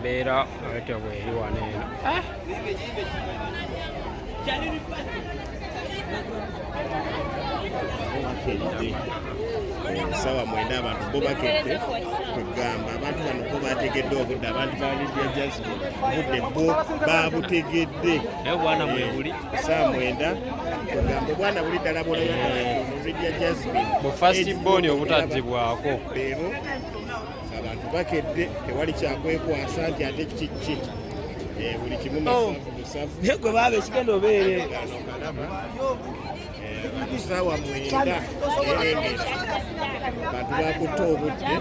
Embeera bwetyo bweri wano eno. Sawa 9 abantu bo bakedde, kwegamba abantu bano bo bategedde obudde. Abantu ba Lydia Jazmine obudde bo babutegedde. Naye obwana mwebuli. Saawa 9, kwegamba obwana buli ddala bwolaba Lydia Jazmine Bu first born obutaddibwako. Leero abantu bakedde, tewali kyakwekwasa nti ate kiki. Buli kimu masavu busavu. Naye gwe baaba ekigenda obeere. Gano kalaba saawa 9 erengera abantu bakutte obudde.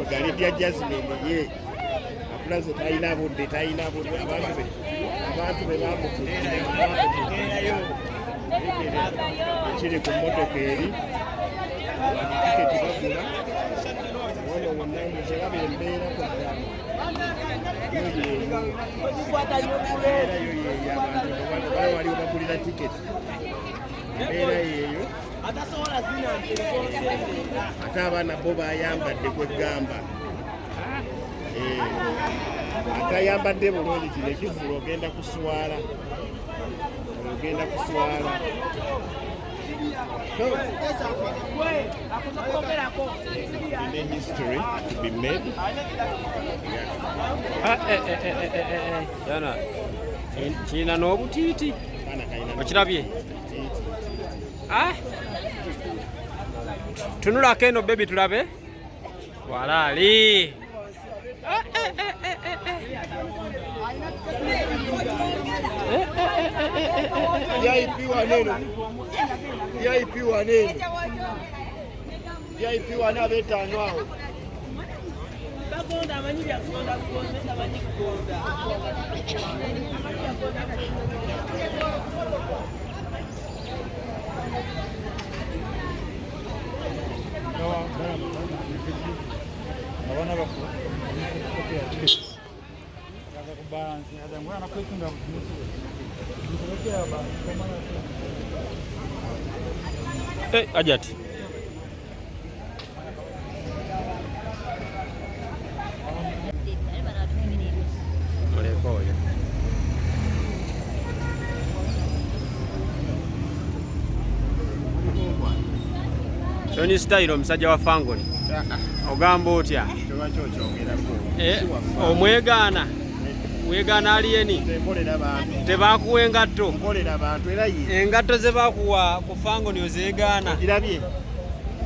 Nga Lydia Jazmine ye akulaze talina budde, talina budde. Abantu be bamututte ekiri ku mmotoka eri tiketi bagula wano wonna muzeraba embeera kwagamba yo yeeyo, embeera yo yeeyo. Abantu bala waliwo bagulira tiketi, embeera yeeyo. Ate abaana bo bayambadde, kwegamba atayambadde bulungi kino ekivvulu ogenda kuswala, ogenda kuswala. In history to be made. Ah, eh, eh, eh, eh, eh, eh. Yana kirina n'obutiiti. Abaana kalina Okirabye? Tiiti. Ah? Tunulako eno baby, tulabe walaali. Ah, eh, eh, eh, eh, eh. Eh, eh, eh, eh, eh, eh, eh. VIP waneno, VIP waneno, VIP wane abetaano awo. Bagonda amanyi byakugonda kugonda, amanyi kugonda. Amanyi byakugonda kugonda. Abaana bakopera tickets kubalansi ngwana kwetunda. Ajati. Muleke oyo. Tony Style, omusajja wa Fangoni. Ogamba otya? Kyoba kyokyogerako. Omwegaana. Weegaana aliyeni. Nkolera bantu. Tebakuwa engatto. Nkolera bantu era ye. Engatto ze bakuwa ku Fangoni ozeegaana. Girabye.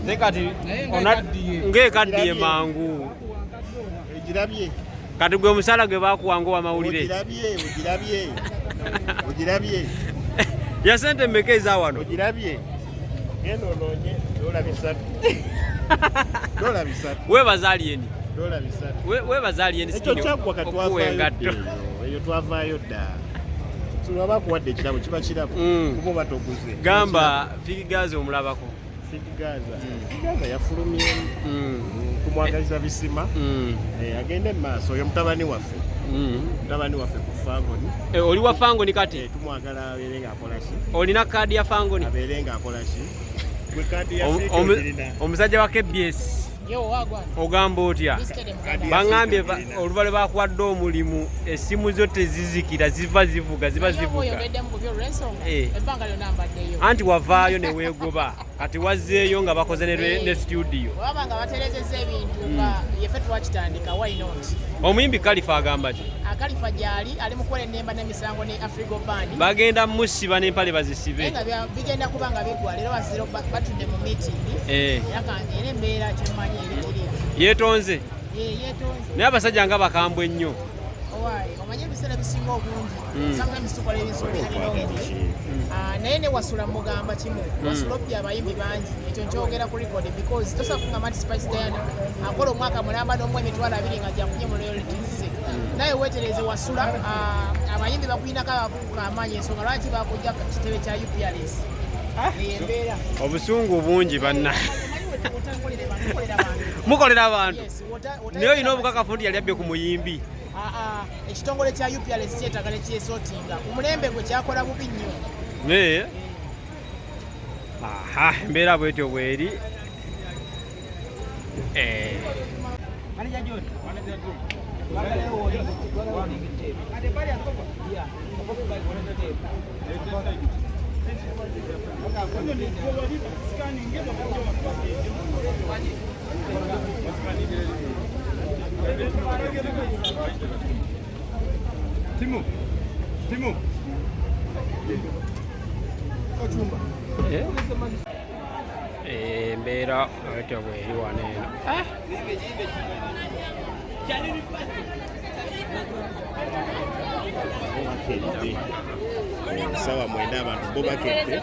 Naye kati ng'ekaddiye mangu. Egirabye. Kati gwe omusaala gwe bakuwa ng'owamawulire. Ogirabye, ogirabye. Ogirabye. Ya sente mmeka eza wano? Ogirabye. Genda onoonye $300. $300. Weebaza aliyeni. $300. Weebaza aliyeni. Ekyo kyaggwa, ka okuwa twavaayo engatto. dda eyo. Eyo twavaayo dda. Tulaba akuwadde ekirabo kiba kirabo. Kuba oba toguze. Gamba Fik Gaza omulabako. Fik Gaza. Fik Gaza yafulumyemu. Tumwagaliza bisima. Agende mu maaso oyo mutabani waffe. Mutabani waffe ku Fangoni. Oli wa Fangoni kati? Tumwagala abeere ng'akola ki? Olina kaadi ya Fangoni? Abeere ng'akola ki? Gwe kaadi ya Fik ogirina. Omusajja wa KBS. Yo wagwan. Ogamba otya? Kaadi ya Baŋŋambye Fik ogirina. oluva lwe bakuwadde omulimu essimu zo tezizikira, ziva zivuga, ziba zivuga. Oyogeddemu bubi olw'ensonga ebbanga lyonna mbaddeyo. Anti wavaayo ne weegoba, kati wazzeeyo nga bakoze ne studio. Bwebaba nga baterezezza ebintu nga yefe twakitandika, why not? Omuyimbi Kalifa agamba ki? Akalifa gyali ali mu kukola ennemba n'emisango ne Afrigo Band. Bagenda musiba n'empale bazisibe. Naye nga bigenda kuba nga biggwa leero, baziro batudde mu meeting. Era embeera kyemmanyi eri kiriivu. Yeetonze. Ye yeetonze. Naye abasajja nga bakambwe nnyo. Owaaye, omanyi ebiseera ebisinga obungi sometimes tukola ebinsobi alina omubiri. Ah, naye ne Wasula mugamba kimu, Wasula obbye abayimbi bangi. Ekyo nkyogera ku record because tosobola kugamba nti Spice Diana akola omwaka mulamba n'omuwa 20,000 nga gyafunye mu royalties ze. Naye weetereze Wasula, abayimbi bakuyinako abakuguka amaanyi, ensonga lwaki bakujja ku kitebe kya UPRS. Eyo embeera. Obusungu bungi banna. Omanyi mukolera bantu. Mukolera abantu. Yes, Naye olina obukakafu nti yali abbye ku muyimbi? Ah, ah, ekitongole kya UPRS kyetaaga nekyesotinga ku mulembe gwe kyakola bubi nnyo. Naye aha, embeera bwetyo bweri. Embeera etyo bweri wano eno. Bakedde sawa 9, abantu bo bakedde.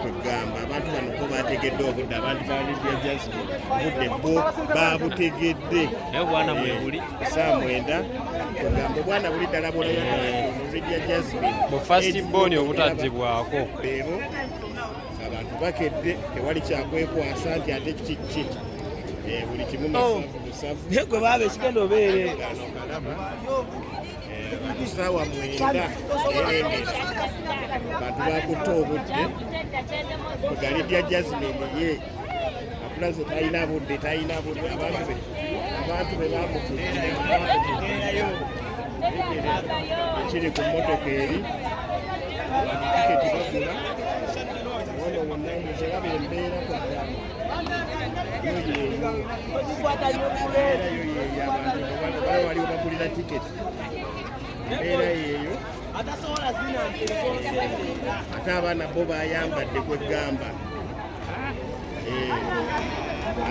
Kwegamba abantu bano bo bategedde obudde, abantu ba Lydia Jazmine obudde bo babutegedde. Naye obwana mwebuli. Sawa 9, kwegamba obwana buli ddala bwolaba Lydia Jazmine Bu first born obutaddibwako. Beebo abantu bakedde, tewali kyakwekwasa nti ate kiki, buli kimu masavu busavu. Naye gwe baaba ekigenda obeere. Gano kalaba sawa 9 erengera, abantu bakutte obudde. Nga Lydia Jazmine ye akulaze talina budde, talina budde. Abantu be bamututte ekiri ku mmotoka eri, tiketi bagula ono wonna nzeraba embeera kwagamba yo yeeyo, embeera yo yeeyo. Abantu baba waliwo bagulira tiketi, embeera yeeyo. Ate abaana bo bayambadde, kwegamba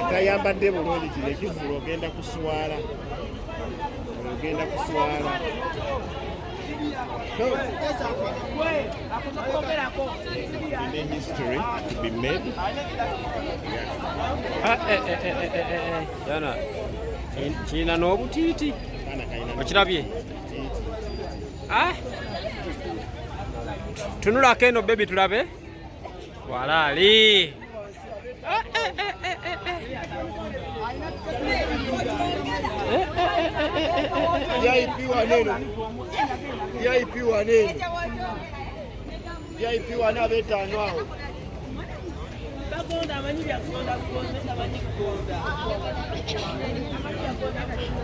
atayambadde bulungi kino ekivvulu ogenda kuswala, ogenda kuswala. In history to be made. Ah, eh, eh, eh, eh, eh, eh. Yana kirina n'obutiiti. Abaana kalina. Okirabye? Ah? Tunulako eno baby, tulabe walaali. Ah, eh, eh, eh, eh, eh. Eh, eh, eh, eh, eh, eh. VIP wano eno, VIP wano eno, VIP wano ab'etaano awo. Bagonda amanyi byakugonda kugonda, tamanyi kugonda. Amanyi byakugonda kugonda.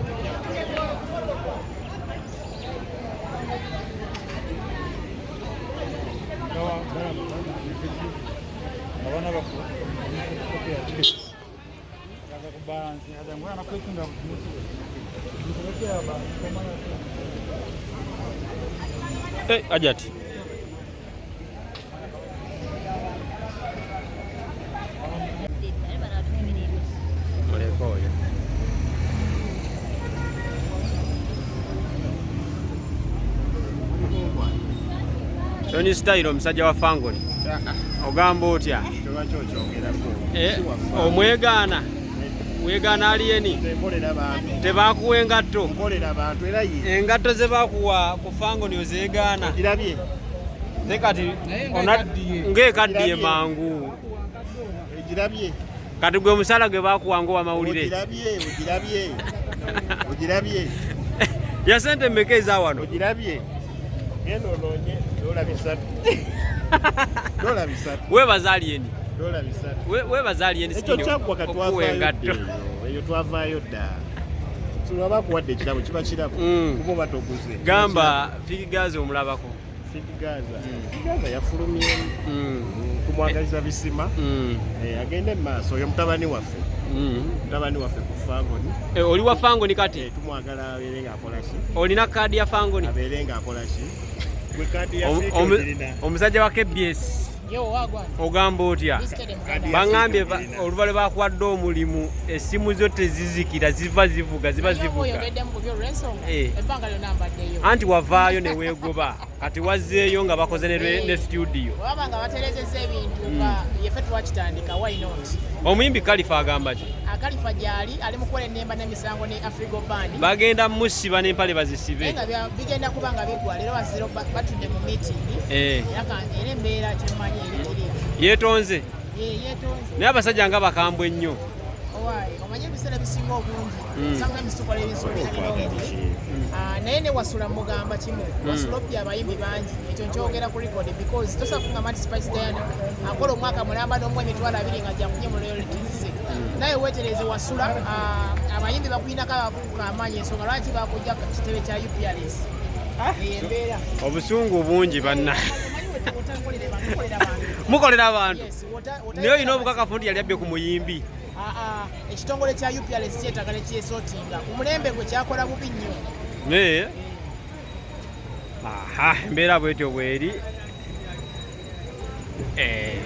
Abaana bakopera tickets kubalansi ngwana kwetunda. Eh, Ajati. Muleke oyo. Tony Style, omusajja wa Fangoni. Ogamba otya? Kyoba kyokyogerako. Eh, omwegaana. Weegaana aliyeni. Nkolera bantu. Tebakuwa engatto. Nkolera bantu era ye. Engatto ze bakuwa ku Fangoni ozeegaana. Girabye. Naye kati ng'ekaddiye mangu. Egirabye. Kati gwe omusala gwe bakuwa ng'owamawulire. Ogirabye, ogirabye. Ogirabye. Ya sente mmeka eza wano? Ogirabye. Genda onoonye $300. $300. Weebaza aliyeni. $300. Weebaza aliyeni. Ekyo Skin kyaggwa ka okuwa twavaayo engatto. dda eyo. Eyo twavaayo dda. Tulaba akuwadde ekirabo kiba kirabo. Kuba oba toguze. Gamba Fik Gaza omulabako. Fik Gaza. Fik Gaza yafulumyemu. Tumwagaliza bisima. Agende mu maaso oyo mutabani waffe. Mutabani waffe ku Fangoni. Eh, oli wa Fangoni kati? Tumwagala abeere ng'akola ki? Olina kaadi ya Fangoni? Abeere ng'akola ki? Gwe kaadi ya Fik ogirina. Omusajja wa KBS. Yo wagwan. Ogamba otya? Bisitede. Kaadi ya Baŋŋambye Fik ogirina. oluva lwe bakuwadde omulimu essimu zo tezizikira, ziva zivuga, ziba zivuga. Oyogeddemu bubi olw'ensonga ebbanga lyonna mbaddeyo. Anti wavaayo ne weegoba, kati wazzeeyo nga bakoze ne studio. Bwebaba nga baterezezza ebintu nga yefe twakitandika, why not? Omuyimbi Kalifa agamba ki? Akalifa gyali ali mu kukola ennemba n'emisango ne Afrigo Band. Bagenda musiba n'empale Naye bazisibe. nga bigenda kuba nga biggwa leero, baziro batudde mu meeting. Era embeera kyemmanyi eri kiriimu. Yeetonze. Yeetonze. Naye abasajja nga bakambwe ennyo. Owaaye, omanyi ebiseera ebisinga obungi sometimes tukola ebinsobi talina omubiri. Ah, naye ne wasula mugamba kimu, wasula obbye abayimbi bangi. Ekyo nkyogera ku record because tosobola kugamba nti Spice Diana akola omwaka mulamba n'omuwa 20,000 nga gyafunye mu royalties ze. Naye weetereze wasula, abayimbi bakulinako abavubuka amaanyi, ensonga lwaki bakujja ku kitebe kya UPRS. Eyo embeera. Obusungu bungi banna. Omanyi wotankolera bantu, mukolera bantu. Mukolera abantu. Yes, Naye olina obukakafu nti yali abbye ku muyimbi? Ekitongole kya UPRS kyetaaga nekyesotinga ku mulembe gwe, kyakola bubi nnyo. Naye aha, embeera bwetyo bweri. Eh.